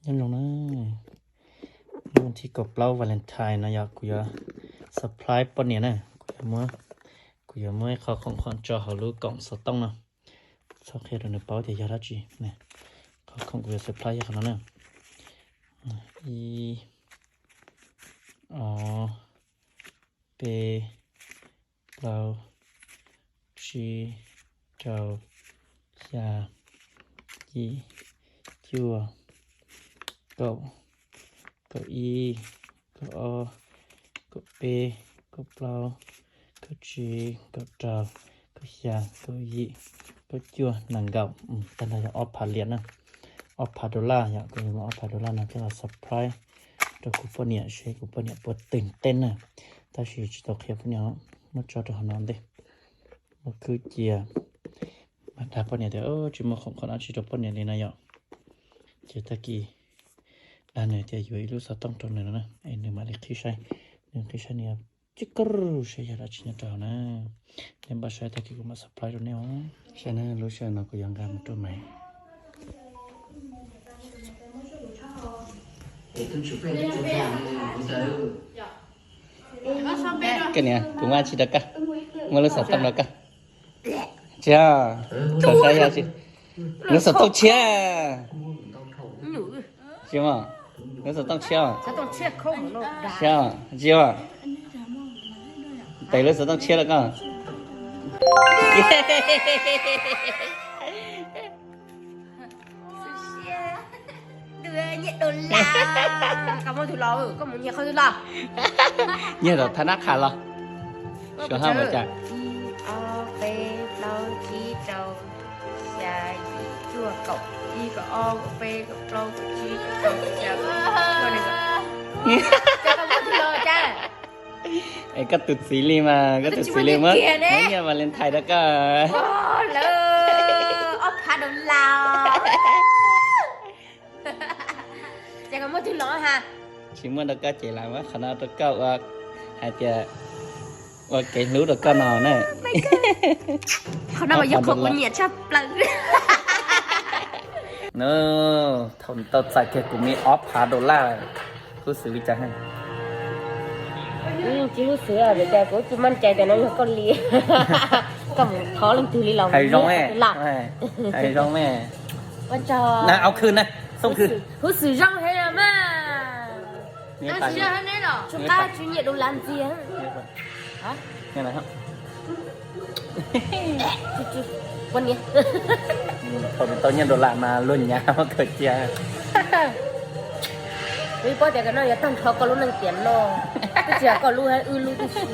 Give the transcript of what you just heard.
Nyob zoo na, hnub thib kaum plaub Valentine no yog kuv yuav surprise poj niam na. Kuv yuav muab, kuv yuav muab ib qho khoom khoom tso hauv lub koom xov tooj no. Txhob qhia rau nws paub tias yog dab tsi. Qhov khoom kuv yuav surprise yog qhov no na. Ib, ob, peb, plaub, tsib, rau, xya, yim, cuaj, kaum, kaum ib, kaum ob, kaum peb, kaum plaub, kaum tsib, kaum rau, kaum xya, kaum yim, kaum cuaj, nees nkaum. Tag nrho yog ob phav liam na, ob phav dollar yom. Kuv yuav muab ob phav dollar no coj los surprise rau kuv poj niam seb kuv poj niam puas tseem ceeb na. Tab sis tsis tau qhia poj niam, muab tso rau hauv no ntej. Muab khwb cia, mas dag poj niam tias tsis muaj khoom khoom dab tsi rau poj niam li no yom. Ces tag kis dag nws tias yuav ib lub xov tooj rau nws no na, es nws mam li qhib saib, nws qhib saib nws yuav tib kub saib yog dab tsi nyob rau hauv na. Nej npaj saib tag kis kuv mam surprise rau nej os. Saib na, lub sij hawm no kuv yuav nqa mus rau Maiv. Koj niam, kuv muaj tsi rau koj, muaj lub xov tooj rau koj. Tsis, txhob saib yog tsis, lub xov tooj tshiab. Tsis, lub xov tooj tshiab. Tsis, tsis, tes lub xov tooj tshiab rau koj. Nyiaj dollar, koj muaj twg los, koj mus nyiag qhov twg los? Nyiag tom thab nab qhas los. Suav haj mus cas? Ib, ob, peb, plaub, tsib, rau, xya, yim, cuaj, kaum, ib, kaum ob, kaum peb, kaum plaub, kaum tsib, kaum rau, kaum xya, kaum cuaj, nees nkaum. Cas koj muaj twg los cas? Es koj tus txiv li mas, koj tus txiv li muab nyiaj Valentine rau koj. Lawv ob phav dollar. Ces koj muaj twg los ha? Tsis muaj rau koj ces lam muab qhov no rau koj ua, hais tias ua kev hlub rau koj no na. Qhov no mas yog qhov kuv nyiam tshaj plaws. No, thaum tau txais kiag kuv me ob phav dollar, huj xwm li cas? Tsis huj xwm, vim tias kuv tsisมั่นใจtias no yog koj li. Koj mus thov leej twg li los hais zoo me, hais zoo me. Ua tsaug. Na, au khwj na, xoo khwj. Huj xwm zoo heev mas. Tsis qab tsis nyiam dollar ntxiag. Tau nyiaj dollar mas luag nyav kawg cia. Kuv paub tias koj no yuav tag nrho koj lub neej tiam no, twb tsis yog koj lub, wb lub tib si.